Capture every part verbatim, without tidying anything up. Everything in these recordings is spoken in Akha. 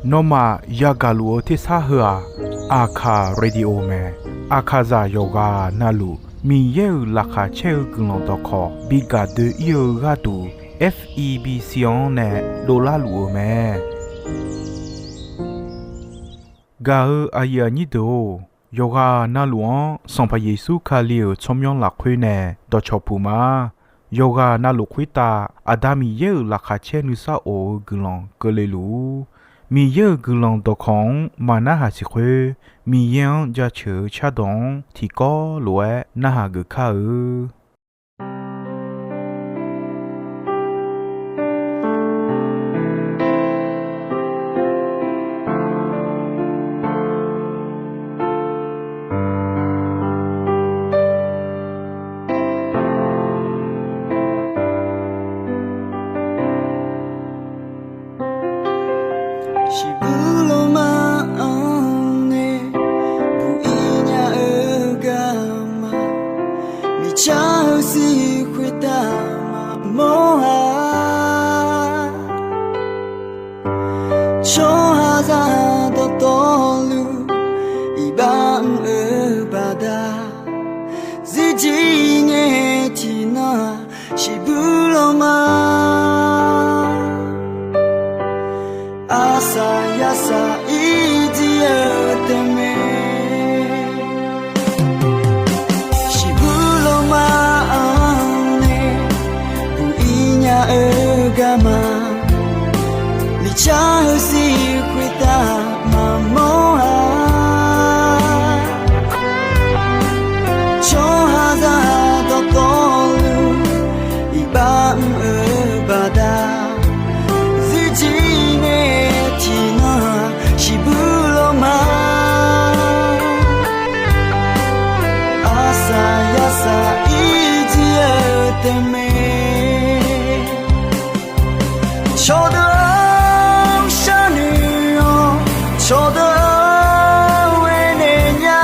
Nawmaf yagaq luf-eu tersar heu-aq, Aqkaq Radio mae. Aqkaqzaq yawqghaq navluf Miqyaer-euq laqkhaq caer-eu guiqlanq dawqkawq bi gaq doe-ir-eu gharduq, F E B C-anr nae dovlar luf-eu mae. Gaq-eu aqyuif aqnyir deuq-or, yawqghaq navluf-anr Sanqpaq Yeqsur Kali-euq tsawrmyanr lafkhoer nae dawqcawq puq ma. Yawqghaq navluf khoertav Aqda Miqyaer-euq laqkhaq caer nuisar of-eu guiqlanq keuvle luf-ur. Miqyaer-euq guiqlanq dawqkawq-anr maqnarhaq siq khoer, Miqyaer-anr jaceuq-eu cardawq-anr tiqkawv lof-aer narhaq geuf kar-eu. Shiqbuq lawrma-anr nae buq-ir nya-eu garma, miqcar-eu sir khoertav maqmawr-a. Tsawrhaqzaq dawqtawvluf iqbax mr-eu baqda, zirjir ngae tiqnan-aq, shiqbuq lawrma arsaq yarsaq ir jir-eu tae mae. Shiqbuq lawrma-anr nae buq-ir nya-eu garma, miqcar-eu sir khoertav maqmawr-a. Tsawrhaqzaq dawqtawvluf iqbax mr-eu baqda, zirjir ngae tiqnan-aq, shiqbuq lawrma arsaq yarsaq ir jir-eu tae mae. Cawqdeuq-or, sharnoeq-awq. Cawqdeuq-or, aernaeq nya.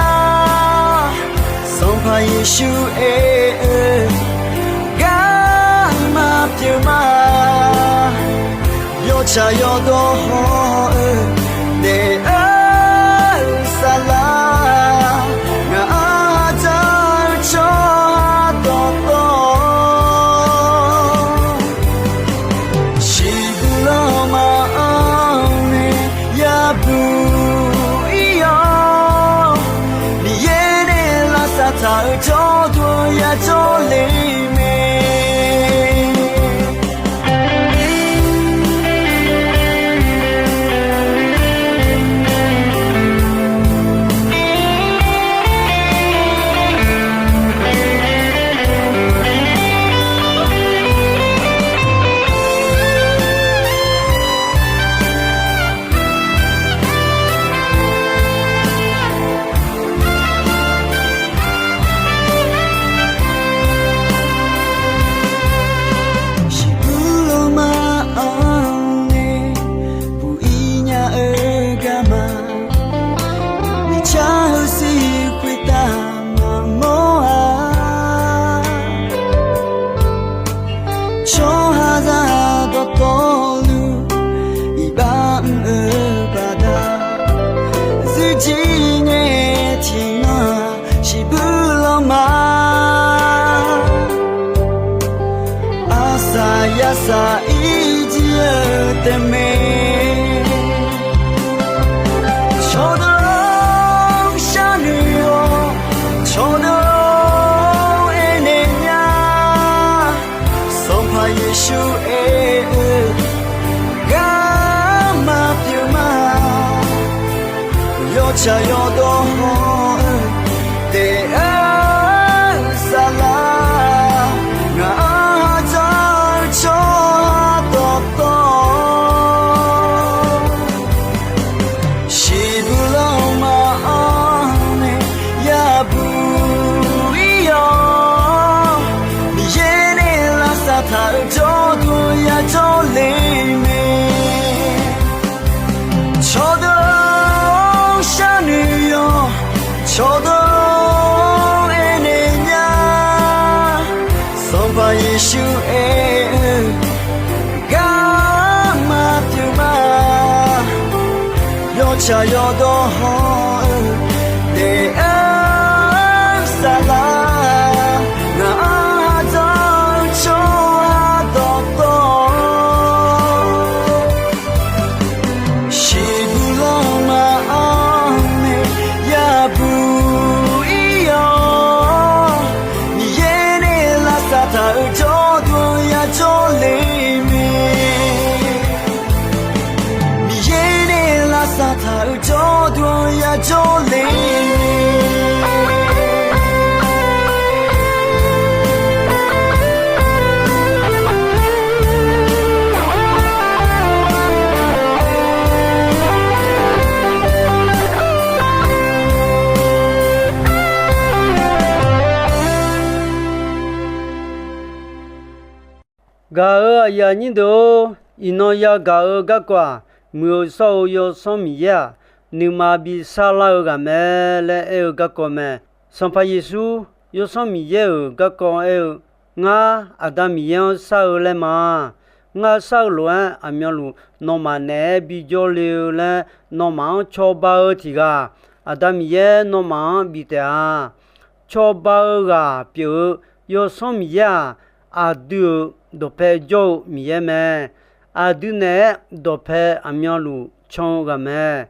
Sanqpaq Yeqsur aer-eu, garma pyeuf ma. Yawtsaq yawdawr haw-eu daef-eu saflar, ngaq-anr dzaq-eu tsawrhaq dawqtawv, shiqbuq lawrma-anr nae yabuq ir-awr, Miqyaer nae lavsav taq-euq jawrduq yajawr le mae. Shiqbuq lawrma-anr nae buq-ir nya-eu garma, miqcar-eu sir khoertav maqmawr-a. Tsawrhaqzaq dawqtawvluf iqbax mr-eu baqda, zirjir ngae tiqnan-aq, shiqbuq lawrma arsaq yarsaq ir jir-eu tae mae. Cawqdeuq-or, sharnoeq-awq. Cawqdeuq-or, aernaeq nya. Sanqpaq Yeqsur aer-eu, garma pyeuf ma. Yawtsaq yawdawr haw-eu daef-eu saflar, ngaq-anr dzaq-eu tsawrhaq dawqtawv, shiqbuq lawrma-anr nae yabuq ir-awr, Miqyaer nae lavsav taq-euq jawrduq yajawr le mae. Cawqdeuq-or, sharnoeq-awq. Tsaq yawdawr hawr-eu daef-aer saflar, ngaq-anr aqdzanr-eu tsawrhaq dawqtawv, shiqbuq lanma-anr nae yabuq ir-awr, Miqyaer nae lavsav taq-euq jawrduq yajawr le mae. Miqyaer nae lavsav taq-euq jawrduq yajawr le mae. Gaq-euq aqyuif aqnyir deuq-or, iqnan yagaq-eu garkawv-aq, Muiq-eu shawr-eu Yawsanr Miqyaer-aq, nuima bi sarlar-eu ghaq mae laer aer-eu garkawv mae. Sanqpaq Yeqsur Yawsanr Miqyaer-euq garkawv aer-eu, Ngar, Aqda Miqyaer-anr shar-eu laer ma. Ngar shar-eu lof-aer aqmyanluf nawmaf naeq-aer bijawr le-eu laer nawmaf-anr cawba-eu tiq ghaq, Aqda Miqyaer nawmaf-anr bif taef-a. Cawba-eu ghaq pyeuf-eu Yawsanr Miqyaer-aq, aqdui-euq dawqpae jawr-eu Miqyaer mae. Aqdui naeq-aer dawqpae aqmyanluf can-eu ghaq mae.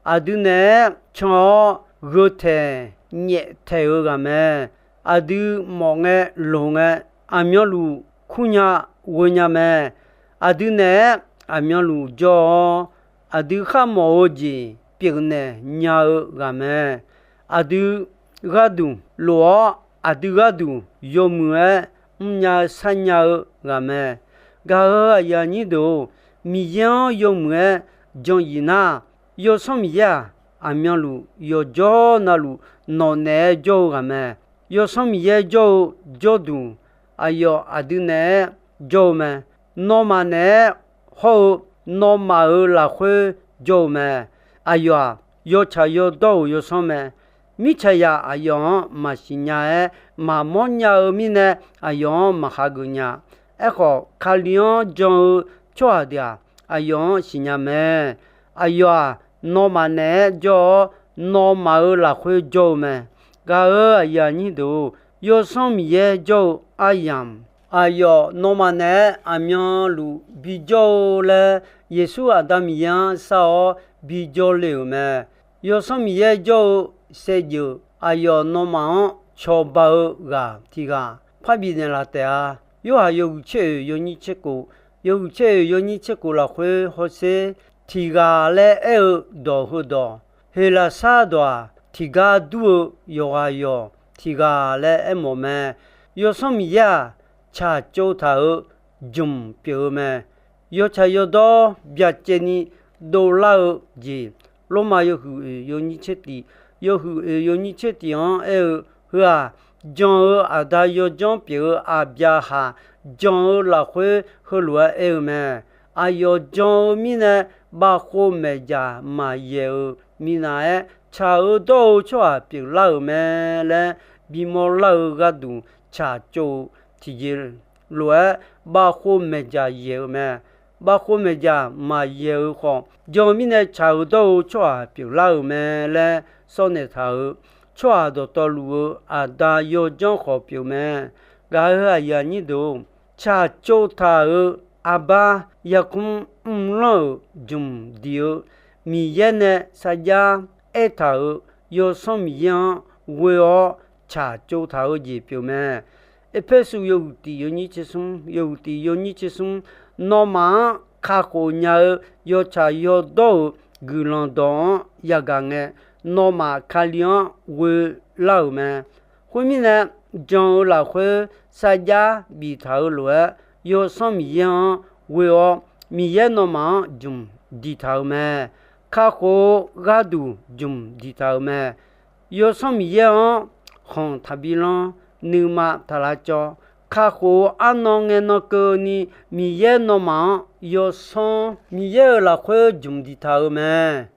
Aqdui naeq-aer can-awr gheu taeq nyaef taeq-eu ghaq mae. Aqdui mawf ngae loq ngae, aqmyanluf kurnya ghoenya mae. Aqdui naeq-aer aqmyanluf jawr-awr, aqdui kharmawf-eu jeq pyeufnaeq nya-eu ghaq mae. Aqdui gharduq lof-awr, aqdui gharduq yawmuiq-aer mrnya sharnya-eu ghaq mae. Gaq-euq aqyuif aqnyir deuq-or, Miqyaer-anr yawmuiq-aer jan yif nar, Yawsanr Miqyaer-aq, aqmyanluf yawqjawr navluf nawq naeq-aer jawr-eu ghaq mae. Yawsanr Miqyaer jawr-eu jawrduq, aqyawf aqdui naeq-aer jawr-eu mae. Nawmaf naeq-aer hawr-eu nawmaf-euq lafkhoer jawr-eu mae. Aqyawf-aq, yawtsaq yawdawr-euq yawsanr mae. Mirtsaqzaq aqyawf-anr maqsiq nya-aer maqmawr nya-eu mirnae, aqyawf-anr maqhageuf nya. Aerkhawf, Kali-anr jan-eu tsawrhaq deuq-aq, aqyawf-anr siqnya mae. Aqyawf-aq, nawmaf naeq-aer jawr-awr, nawmaf-euq lafkhoer jawr-eu mae. Gaq-euq aqyuif aqnyir deuq-or, Yawsanr Miqyaer jawr-eu aryamq, aqyawf nawmaf naeq-aer aqmyanluf bijawr-eu laer, Yeqsur Aqda Miqyaer-anr shar-awr bijawr le-euq mae. Yawsanr Miqyaer jawr-eu saevdzeuf, aqyawf nawmaf-anr cawba-eu ghaq tiq ghaq parbi naeqlaf taef-a. Yorhaq yawhuiq tser oeq yawnyir tser kof, yawhuiq tser oeq yawnyir tser kof lafkhoer hawsher, tiq ghaq laer aer-eu dawq heudawq, Heqlaqsar dawq-aq, tiqgar dur-eu yawqghaq yawq tiq ghaq laer aermawf mae. Yawsanr Miqyaer-aq, tsaqtsov taq-euq jmq pyeuf-eu mae. Yawtsaq yawdawr byacaevni dovlar-eu jeq, Lormav yawhuiq oeq yawnyir tser tiq, yawhuiq oeq yawnyir tser tiq-anr aer-eu, Heu-aq, jan-eu aqda yawdzanr pyeuf-eu Aqbyaqhaq jan-eu lafkhoer heulof-aer aer-eu mae. Aqyawf jan-eu mirnae, bavkhov maeqdzaq maqyaeq-euq minav-aer, tsaq-eu dawr-eu tsawrhaq pyeuflar-euq mae laer bimawr lar-eu gharduq tsaqtsov-eu tiqjeq lof-aer, bavkhov maeqdzaq yaeq-eu mae. Bavkhov maeqdzaq maqyaeq-eu khawf, jan-eu mirnae tsaq-eu dawr-eu tsawrhaq pyeuflar-euq mae laer sawrnaeq taq-euq, tsawrhaq dawqtawvluf-eu Aqda yawdzanr khawf pyeuf mae. Gaq-euq aqyuif aqnyir deuq-or, tsaqtsov taq-euq arbar yarkmr mrlanr-euq jmq diq-eu Miqyaer nae sarjax aertaq-euq Yawsanr Miqyaer-anr ghoe-awr tsaqtsov taq-eu jeq pyeuf mae. Erpersu yawhuiq tiq yawnyir tser smr, yawhuiq tiq yawnyir tser smr, nawmaf-anr kakhof nya-eu yawtsaq yawdawr-euq guiqlanq dawq-anr yagaq ngae, nawmaf Kali-anr ghoe lar-euq mae. Khoermirnae, jan-eu lafkhoer sarjax biftaq-eu lof-aer, Yawsanr Miqyaer-anr ghoe-awr, Miqyaer nawmaf-anr jmq diqtaq-euq mae. Kakhof-eu gharduq jmq diqtaq-euq mae. Yawsanr Miqyaer-anr khanq taqbi lanr, nuima taq lavcawv. Kakhof-eu arnan ngae nan keuvni Miqyaer nawmaf-anr yawsanr Miqyaer-euq lafkhoer jmq diqtaq-euq mae.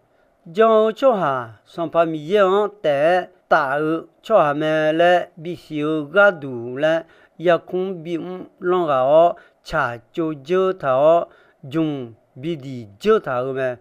Jan-eu tsawrhaq Sanqpaq Miqyaer-anr taef-aer taf-eu tsawrhaq mae laer bisiq-eu gharduq laer yarkmr bimr lanr ghaq-awr, tsaqtsov dzeur taq-awr, jmq bidiq dzeur taq-euq mae.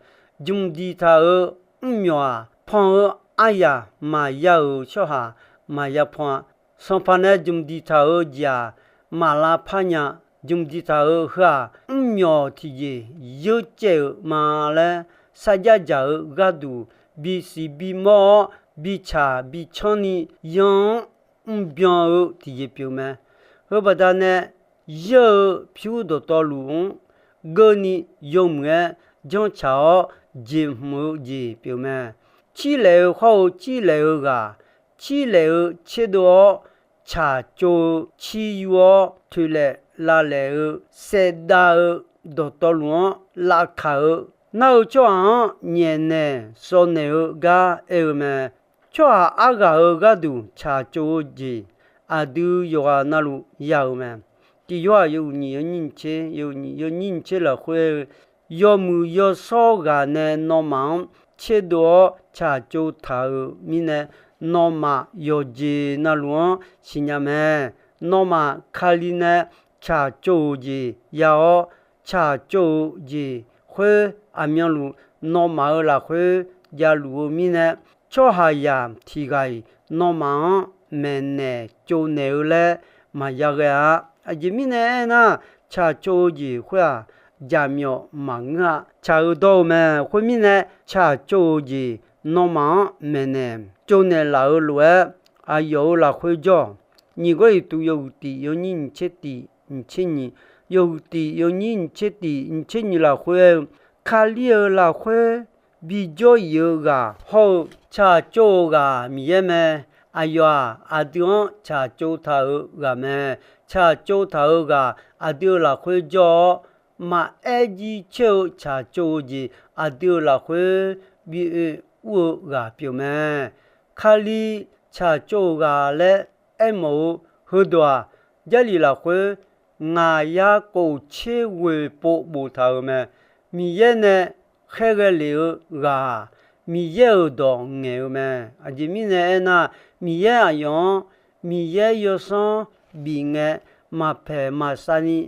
Jmq diqtaq-euq mrmyawf-aq, pan-eu aryaq maqya-euq tsawrhaq maqya pan-a. Sanqpaq nae jmq diqtaq-euq jeq-aq, maq lavpar nya. Jmq diqtaq-euq heu-aq, mrmyawf tiqjeq yeur caev-euq ma laer, sarjax dzaq-eu gharduq bisiq bimawr-awr, bitsaq bitsanr ni yan-anr mrbyan-eu tiqjeq pyeuf mae. Heu baqdanae, yeur-eu pyur dawqtawvluf-anr geurni yawmuiq-aer janrtsaq-awr jeqhmq-eu jeq pyeuf mae. Cirlaef-eu hawr-eu cirlaef-eu ghaq, cirlaef-eu tserdov-awr tsaqtsov-eu, cir yur-awr toeqlaef lavlaef-eu, saevdav-eu dawqtawvluf-anr lavkaq-eu, nar-eu tsawrhaq-anr nyaefnaeq sawvnaeq-eu gar aer-eu mae. Tsawrhaq arghaq-euq gharduq tsaqtsov-eu jeq, aqdui yawqghaq navluf ya-euq mae. Tiq Yorhaq yawhuiq nyiq yawnyir nyiq tser, yawhuiq nyiq yawnyir nyiq tser lafkhoer aer-eu, yawmuiq yawshawr ghaq nae nawmaf-anr tserdov-awr tsaqtsov taq-euq mirnae, nawmaf yawqjeq navluf-anr siqnya mae. Nawmaf Kali nae tsaqtsov-euq jeq ya-awr, tsaqtsov-euq jeq khoer aqmyanluf nawmaf-euq lafkhoer javluf-eu mirnae, tsawrhaqzaq tiq ghaq-iq nawmaf-anr maeqnaeq tsovnaeq-eu laer maqya ghae-a. Aqjeq mirnae aernar, tsaqtsov-eu jeq khoer-aq, jaqmyawf maqngeur-a. Tsaq-eu dawr-eu mae. Khoermirnae, tsaqtsov-eu jeq nawmaf-anr maeqnaeq tsovnaeq laf-eu lof-aer, aqyawf-euq lafkhoer jawr-awq. Nyiq Gawrliqtu yawhuiq tiq yawnyir nyiq tser tiq nyiq tser nyiq, yawhuiq tiq yawnyir nyiq tser tiq nyiq tser nyiq lafkhoer aer-eu, Kali-euq lafkhoer bijawr-iq-eu ghaq hawr-eu tsaqtsov-eu ghaq Miqyaer mae. Aqyawf-aq, aqdui-anr tsaqtsov taq-euq ghaq mae. Tsaqtsov taq-euq ghaq aqdui-euq lafkhoer jawr-awr, maqaer jircoer-eu tsaqtsov-eu jeq aqdui-euq lafkhoer bi oe ur-eu ghaq pyeuf mae. Kali tsaqtsov-euq ghaq laer aermawf-eu heudawq-aq, Jarlif lafkhoer ngaq yar kof tser ghoeq pov boftaq-euq mae. Miqyaer nae khaerghae lef-eu ghaq-aq, Miqyaer-euq dawq ngaeq-eu mae. Aqjeq mirnae aernar, Miqyaer aqyawf-anr Miqyaer yawsanr bif ngae, maqpaeq maqsavni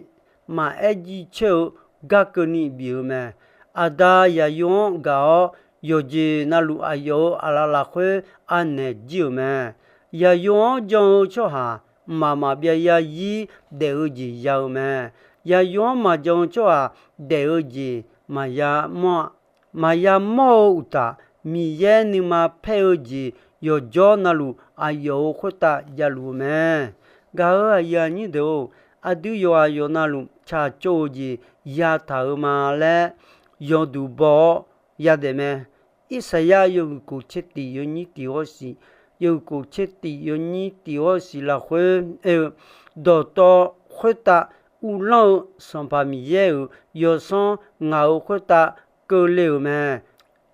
maqaer jircoer-eu gar keuvni bif-eu mae. Aqda Yaqyo-anr gaq-awr, yawqjeq navluf aqyawf-euq aqlaf lafkhoer anaeq jir-euq mae. Yaqyo-anr jan-eu tsawrhaq mqmaq maqbyav yarzir daef-eu jeq ya-eu mae. Yaqyo-anr maqjan-eu tsawrhaq daef-eu jeq maqya mawr-a. Maqya mawr-eu uqtaf, Miqyaer nuima paer-eu jeq yawqjawr navluf aqyawf-euq khoertav javluf-eu mae. Gaq-euq aqyuif aqnyir deuq-or, aqdui yawqghaq yawqnavluf tsaqtsov-eu jeq yataq-euq ma laer yawduq baw-awr yadaef mae. Irsaqyar yawhuiq kof tser tiq yawnyir tiq hawr siq, yawhuiq kof tser tiq yawnyir tiq hawr siq lafkhoer aer-eu, dawqtawv khoertav uvlanr-eu Sanqpaq Miqyaer-euq yawsanr ngaq-euq khoertav keuvle-euq mae.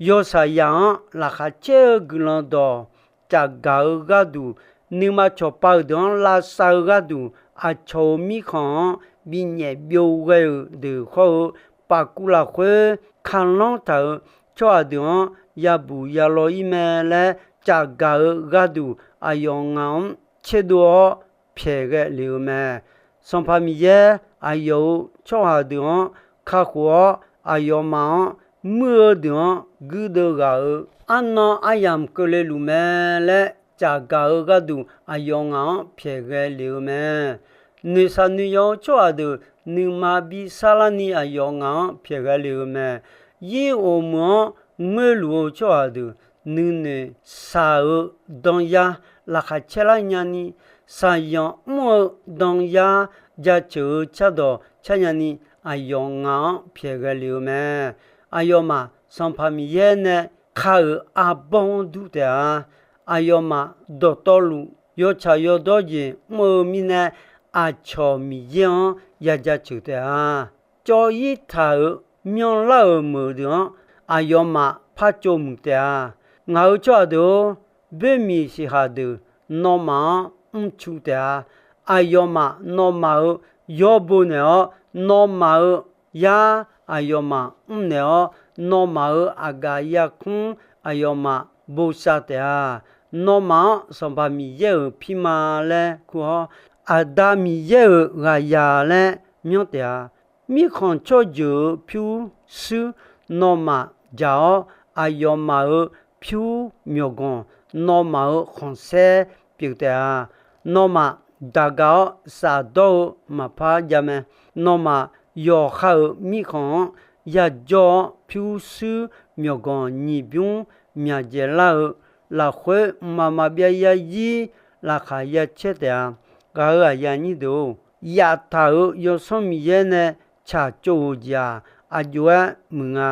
Yawshaqzaq-anr laqkhaq caer-eu guiqlanq dawq cafgaq-eu gharduq, nuima cawqpav-euq deuq-anr lavsav-eu gharduq, aqcawq-euq mirkhanq-anr binyaef byov ghae-euq deuq hawr-eu, paqkuv lafkhoer kalanr taq-euq tsawrhaq deuq-anr yabuq yalaw-ir mae laer cafgaq-eu gharduq, aqyawf ngaq-anr tserdov-awr pyaeqghae lef-eu mae. Sanqpaq Miqyaer aqyawf-euq tsawrhaq deuq-anr kakhof-awr, aqyawfmaf-anr muir-eu deuq-anr guirdeuv ghaq-euq arnan aryamq keuvle luf mae laer cafgaq-eu gharduq, aqyawf ngaq-anr pyaeqghae lef-eu mae. Noeqshaq noeqyaw-eu tsawrhaq deuq nuima bi sarlarni aqyawf ngaq-anr pyaeqghae lef-eu mae. Yir of meuq-anr ngoerluf-eu tsawrhaq deuq nuinoeq shaq-eu danyar laqkhaq caerlar nyani, shaqyanq mr-eu danyar jaceuq-eu cardawq car nyani, aqyawf ngaq-anr pyaeqghae lef-eu mae. Aqyawfmaf Sanqpaq Miqyaer nae ka-euq arbawr-anr dur taef-a. Aqyawfmaf dawqtawvluf yawtsaq yawdawr jeq mr-eu mirnae, aqcawq Miqyaer-anr yajaceuq taef-a. Cawv-ir taq-euq myanrlar-euq meuq deuq-anr aqyawfmaf par tsov muiq taef-a. Ngaq-euq tsawrhaq deuq-or, boermiq siqkhaq deuq nawmaf-anr mrcu taef-a. Aqyawfmaf nawmaf-euq yawbo naeq-awr, nawmaf-euq yar aqyawfmaf mrnaeq-awr, nawmaf-euq aqgaf yarkmr aqyawfmaf bosav taef-a. Nawmaf-anr Sanqpaq Miqyaer-euq pirma laer kur-awr, Aqda Miqyaer-euq ghaqzaq laer myanr taef-a. Mirkhanq tsawrjeuq-euq pyurshuir nawmaf dzaq-awr, aqyawfmaf-euq pyur myawqganq, nawmaf-euq khanqsaer pyeuf taef-a. Nawmaf daqgaq-awr shafdawr-eu maqpar jav mae. Nawmaf yawqha-euq mirkhanq-anr yajawr-awr, pyurshuir myawqganq nyiq bymr myaqdzaeq lar-eu, lafkhoer mqmaq maqbyav yarzir laqkhaq yacaer taef-a. Ghaq-euq aqyuif aqnyir deuq-or, yaftaq-euq Yawsanr Miqyaer nae tsaqtsov-euq jeq-aq, aqjox-aer muiq nga.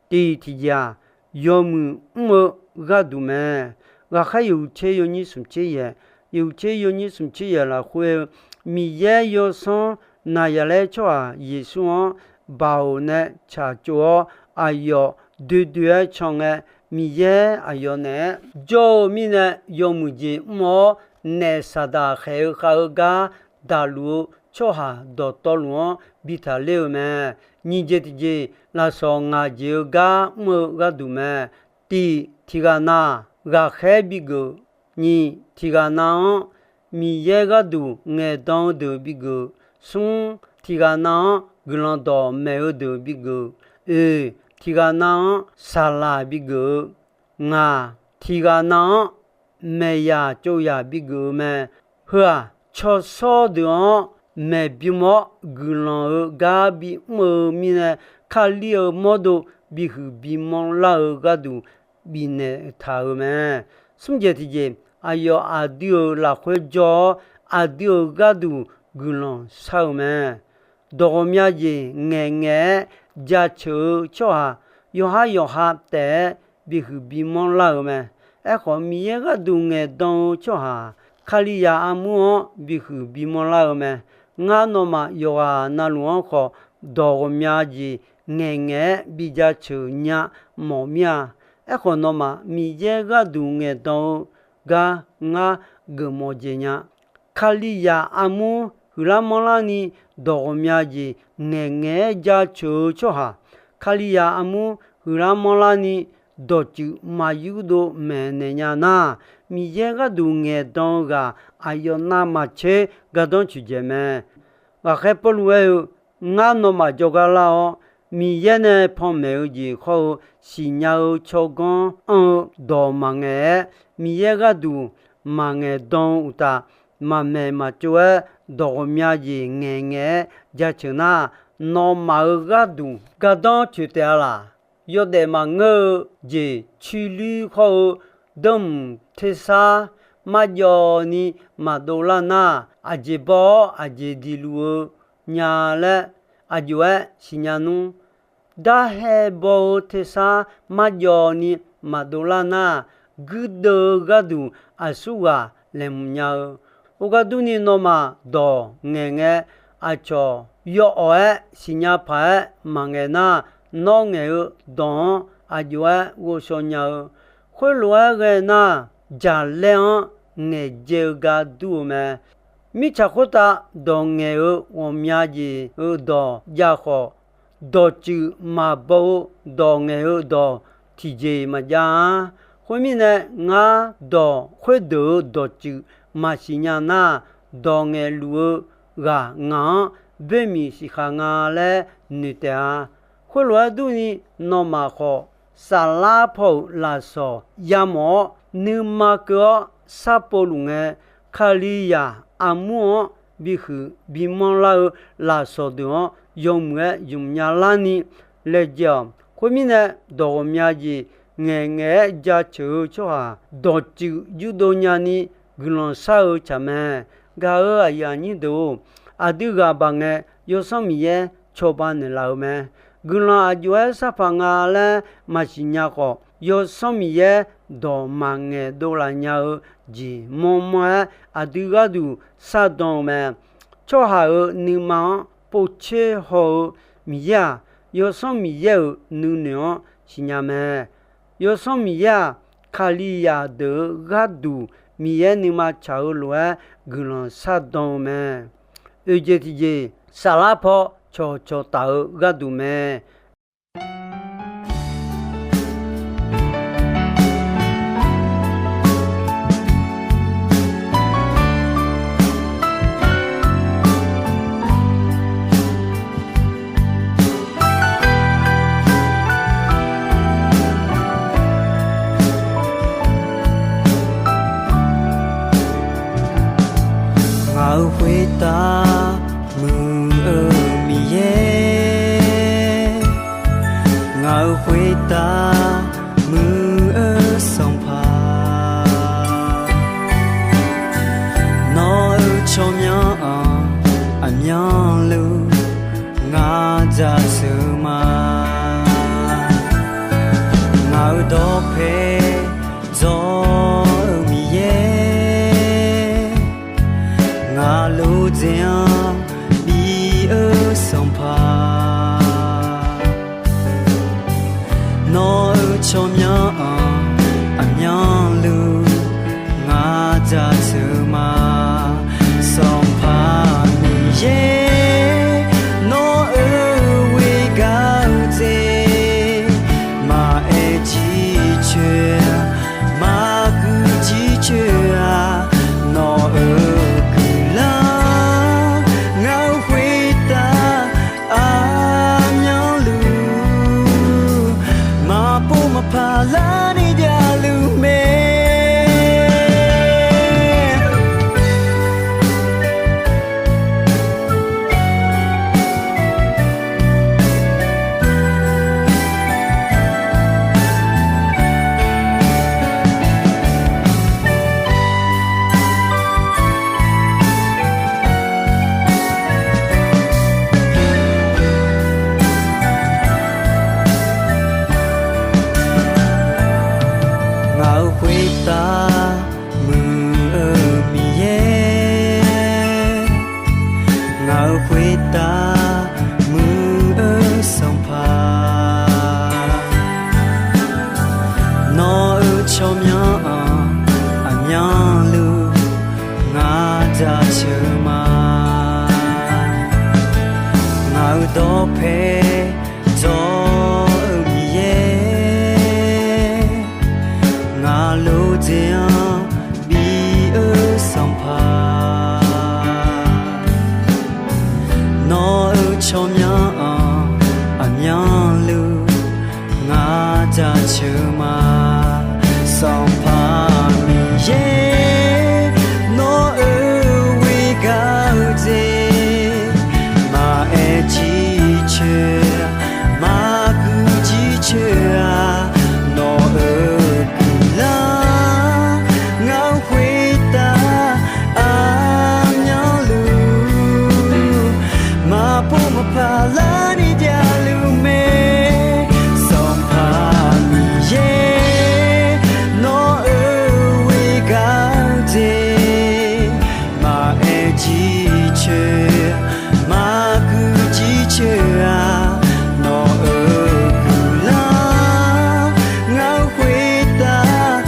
Tiq tiqjeq yawmuiq mr-eu gharduq mae. Ghaqkhaer yawhuiq tser yawnyir smq tser yaeq, yawhuiq tser yawnyir smq tser yaeq lafkhoer-eu, Miqyaer Yawsanr Naqzaqlaer tsawrhaq Yeqsur-anr baoq nae tsaqtsov-awr, aqyawf doe doe-aer can ngae, Miqyaer aqyawf naeq-aer jawr-eu mirnae yawmuiq jeq mr-awr, naef Saqdaq khaeq-eu khav-eu gar daqluf-eu tsawrhaq dawqtawvluf-anr bi taqler-eu mae. Nyiq jeq tiqjeq, lafsawq ngaq jeq-eu gar mr-eu gharduq mae. Tiq, tiqghaq na ghaqkhaer bigeuf. Nyiq, tiqghaq na-anr Miqyaer gharduq ngaeqdan-eu deuq bigeuf. Smr, tiqghaq na-anr guiqlanq dawqmaeq-eu deuq bigeuf. Oeq, tiqghaq na-anr saqlaq bigeuf-eu. Ngaq, tiqghaq na-anr maeqyaq tsovzaq bigeuf-eu mae. Heu-aq, tsawrshawr deuq-anr maeqbym-awr guiqlanq-eu gar bimr-eu mirnae, Kali-euq mawrdo bihuiq bimanr lar-eu gharduq bifnaeq taq-euq mae. Smr jeq tiqjeq, aqyawf aqdui-euq lafkhoer jawr-awr, aqdui-euq gharduq guiqlanq shar-eu mae. Dawq ghawqmya jeq ngaeqngaeq-aer jaceuq-eu tsawrhaq yawqhar yawqha taef-aer bihuiq bimanr lar-eu mae. Aerkhawf, Miqyaer gharduq ngaeqdan-eu tsawrhaq-aq, Kalizaq armur-anr bihuiq bimanr lar-eu mae. Ngar nawmaf yawqghaq navluf-anr khawf, dawq ghawqmya jeq ngaeqngaeq-aer bijaceuq nya mawf mir-a. Aerkhawf, nawmaf Miqyaer gharduq ngaeqdan-eu gar ngar geufmawf jeq nya. Kalizaq armur huiqlar manrlarni dawq ghawqmya jeq ngaeqngaeq-aer jaceuq-eu tsawrhaq, Kalizaq armur huiqlar manrlarni dawqtsuif maqyurdov maeqnaeq nya nar, Miqyaer gharduq ngaeqdan-eu ghaq aqyawf navmaqtser gardanr coeqdzaeq mae. Ghaqkhaer Pawrluv aer-eu, Ngar nawmaf jawrgar lar-awr, Miqyaer nae panmaeq-eu jeq hawr-eu siqnya-eu tsawrganr anr-eu dawq maqngaeq-aer, Miqyaer gharduq maqngaeq dan-eu uqtaf, maqmaeq maqtsov-aer dawq ghawqmya jeq ngaeqngaeq-aer jaceuq nar, nawmaf-euq gharduq gardanr coeq taef-a laq. Yawdaef maqngeur-eu jeq cuiluir hawr-eu dawrmq tersar marjawv ni maqdov lar nar, aqjeq baw-awr aqjeq diq luf-eu nya laer aqjox-aer siqnya nmr. Darhae baw-eu tersar marjawv ni maqdov lar nar, guirdeuv-eu gharduq aqsurghaq laeqhmq nya-eu. Khoergar durni, nawmaf dawq ngaeqngae aqcawq yawawq-aer siqnya paq-aer maqngaeq nar, nawr ngaeq-eu dawq-anr aqjox-aer ghovshaw nya-eu. Khoerlof-aer ghae nar, jaqlaer-anr ngaeqdzae-eu gar dur-eu mae. Mirtsaq khoertav dawq ngaeq-eu ghawqmya jeq-eu dawq jav khawf, dawqtsuif maqbaw-eu dawq ngaeq-eu dawq tiqjeq maqjav-a. Khoermirnae, ngar dawq khoerdeuq-euq dawqtsuif maqsiq nya nar, dawq ngaeqluf-eu ghaq ngaq-anr boermiq siqkhaq nga laer noeq taef-a. Khoerlof-aer durni, nawmaf khawf, saflar paw-euq lafsawq yamawf-awr, nuima keuv-awr sharpov luf ngae, Kalizaq armur-anr bihuiq bimanr lar-eu lafsawq deuq-anr yawmuiq-aer ymq nya larni laejae-awq. Khoermirnae, dawq ghawqmya jeq ngaeqngaeq-aer jaceuq-eu tsawrhaq dawqtsuif yurdov nyani guiqlanq shar-eu tsaq mae. Gaq-euq aqyuif aqnyir deuq-or, aqdui ghaq baq ngae, Yawsanr Miqyaer cawba naeqlaf-eu mae. Guiqlanq aqjox-aer sharpaq nga laer maqsiq nya khawf, Yawsanr Miqyaer dawq maqngaeq dovlaf nya-eu jeq manrmanr-aer aqdui gharduq shardan-eu mae. Tsawrhaq-euq nuima-anr povtser haw-eu Miqyaer-aq, Yawsanr Miqyaer-euq nuinoeq-anr siqnya mae. Yawsanr Miqyaer-aq, Kalizaq deuq-euq gharduq Miqyaer nuima tsaq-eu lof-aer guiqlanq shardan-eu mae. Oeqjeq tiqjeq, saflar paw cawqcawq taf-eu gharduq mae. Khoertav muiq-eu Miqyaer, ngaq-euq khoertav muiq-eu Sanqpaq, nawq-euq tsawrmyanr-anr aqmyanluf ngar jaceuq ma. Ngaq-euq dawqpae dzawr-eu Miqyaer, ngaq lof dzaeq-anr bi-eu Sanqpaq, nawq-euq tsawrmyanr-anr aqmyanluf ngar jaceuq ma. Sanqpaq Miqyaer, nawq-euq ghoer gar-eu dzaeq, maqaer jircoer-a, maqguiq jircoer-a, nawq-euq guiqlanq-anr ngaq-euq khoertav aqmyanluf maqpov maqpaq larni javluf mae. Ngaq-euq khoertav muiq-eu Miqyaer, ngaq-euq khoertav muiq-eu Sanqpaq, nawq-euq tsawrmyanr-anr aqmyanluf ngar jaceuq ma. Ngaq-euq dawqpae dzawr-eu Miqyaer, ngaq lof dzaeq-anr bi-eu Sanqpaq, nawq-euq tsawrmyanr-anr aqmyanluf ngar jaceuq ma. Sanqpaq Miqyaer, nawq-euq ghoer gar-eu dzaeq, maqaer jircoer, maqguiq jircoer-a, nawq-euq guiqlanq-anr ngaq-euq khoertav aqmyanluf maqpov maqpaq larni javluf mae. Sanqpaq Miqyaer, nawq-euq ghoer gar-eu dzaeq, maqaer jircoer, maqguiq jircoer-a, nawq-euq guiqlanq-anr ngaq-euq khoertav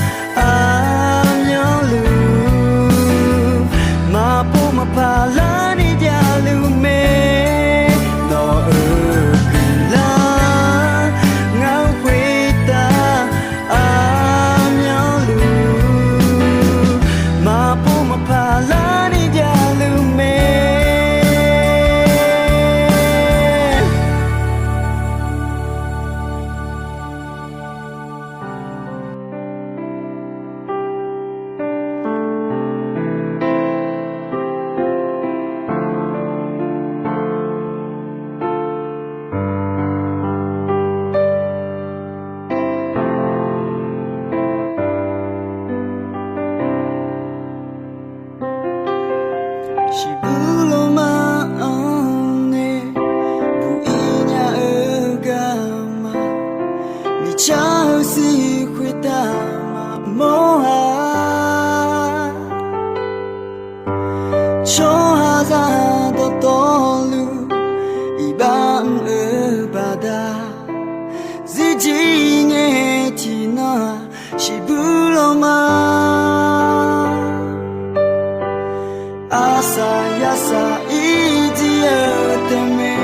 aqmyanluf maqpov maqpaq larni javluf mae. Nawq-euq guiqlanq-anr ngaq-euq khoertav aqmyanluf maqpov maqpaq larni javluf mae. Shiqbuq lawrma-anr nae buq-ir nya-eu garma, miqcar-eu zir khoertav maqmawr-a. Tsawrhaqzaq dawqtawvluf iqbax mr-eu baqda, zirjir ngae tiqnan-aq, shiqbuq lawrma arsaq yarsaq ir jir-eu taef mae.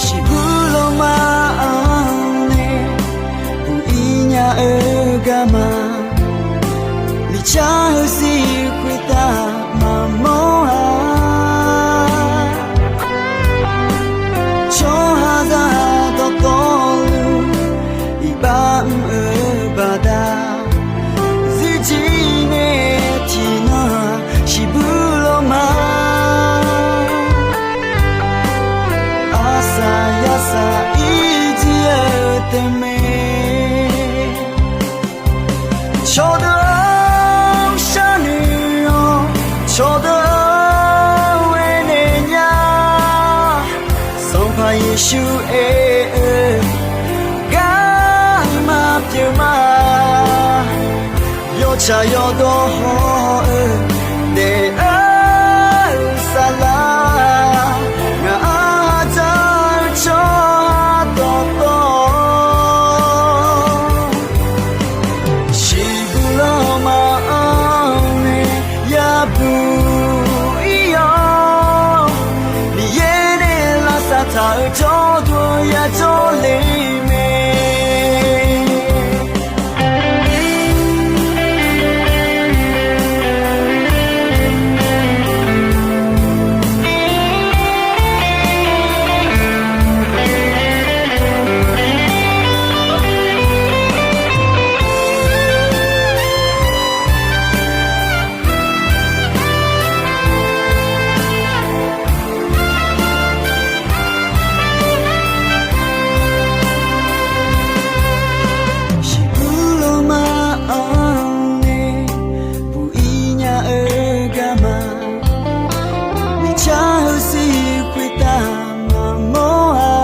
Shiqbuq lawrma-anr nae buq-ir nya-eu garma, miqcar-eu zir khoertav maqmawr-a. Tsawrhaqzaq dawqtawvluf iqbax mr-eu baqda, zirjir ngae tiqnan taef mae. Cawqdeuq-anr sharnoeq-awq, cawqdeuq-anr aernaeq nya. Sanqpaq Yeqsur aer-eu garma pyeuf ma. Yawtsaq yawdawr haw-eu daef-eu saflar, ngaq-anr hadzar-eu tsawrhaq dawqtawv, shiqbuq lanma-anr nae yabuq ir-awr, Miqyaer nae lavsav taq-euq jawrduq yajawr le mae. Shiqbuq lanma-anr nae buq ir nya-eu garma, miqcar heusiq khoertav maqmawr-a.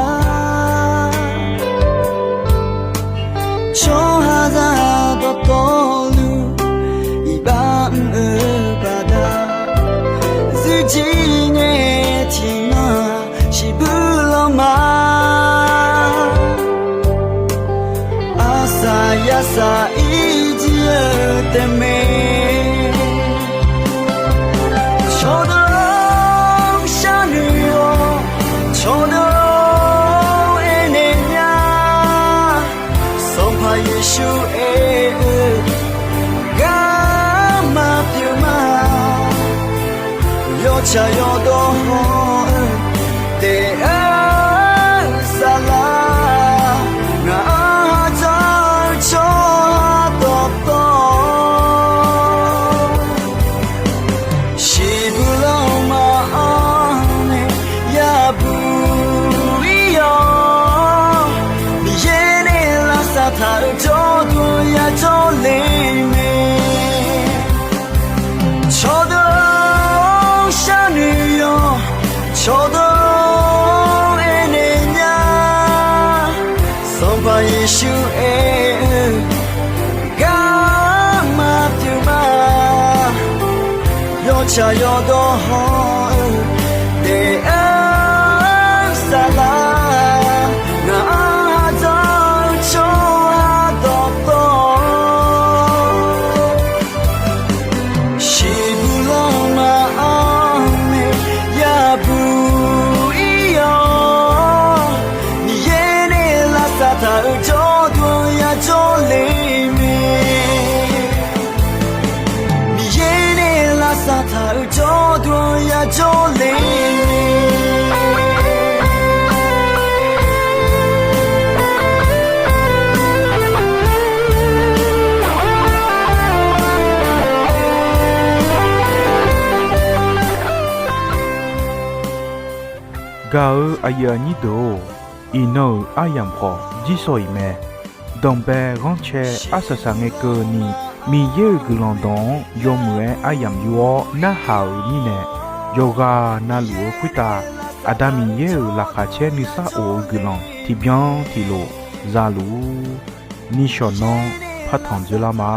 Tsawrhaqzaq dawqtawvluf iqbax mr-eu baqda, zirjir ngae tiqnan-aq shiqbuq lanma, arsaq yarsaq ir jir-eu taef mae. Cawqdeuq-anr sharnoeq-awq, cawqdeuq-anr aernaeq nya. Sanqpaq Yeqsur aer-eu garma pyeuf ma. Yawtsaq yawdawr haw-eu daef-eu saflar, ngaq-anr hadzar-eu tsawrhaq dawqtawv, shiqbuq lanma-anr nae yabuq ir-awr, Miqyaer nae lavsav taq-euq jawrduq yajawr le mae. Cawqdeuq-anr sharnoeq-awq, cawqdeuq-anr aernaeq nya. Sanqpaq Yeqsur aer-eu garma pyeuf ma. Yawtsaq yawdawr haw-eu daef-eu saflar, ngaq-anr hadzar-eu tsawrhaq dawqtawv, shiqbuq lanma-anr nae yabuq ir-awr, Miqyaer nae lavsav taq-euq jawrduq yajawr le mae. Miqyaer nae lavsav taq-euq jawrduq yajawr le mae. Gaq-eu aqyuif aqnyir deuq-or, iqnan-euq aryamq khawf jirsawq iq mae. Danqbae ghanrcae arsaq saq ngae keuvni, Miqyaer-euq guiqlanq dawq-anr yawmuiq-aer aryamq yur-awr narhaq-euq mirnae, yawqghaq navluf-eu khoertav Aqda Miqyaer-euq laqkhaq caer nuisar of-eu guiqlanq tiqbyan tiqlof zaluf-ur. Nishawq nanr partanq dzoerlar ma.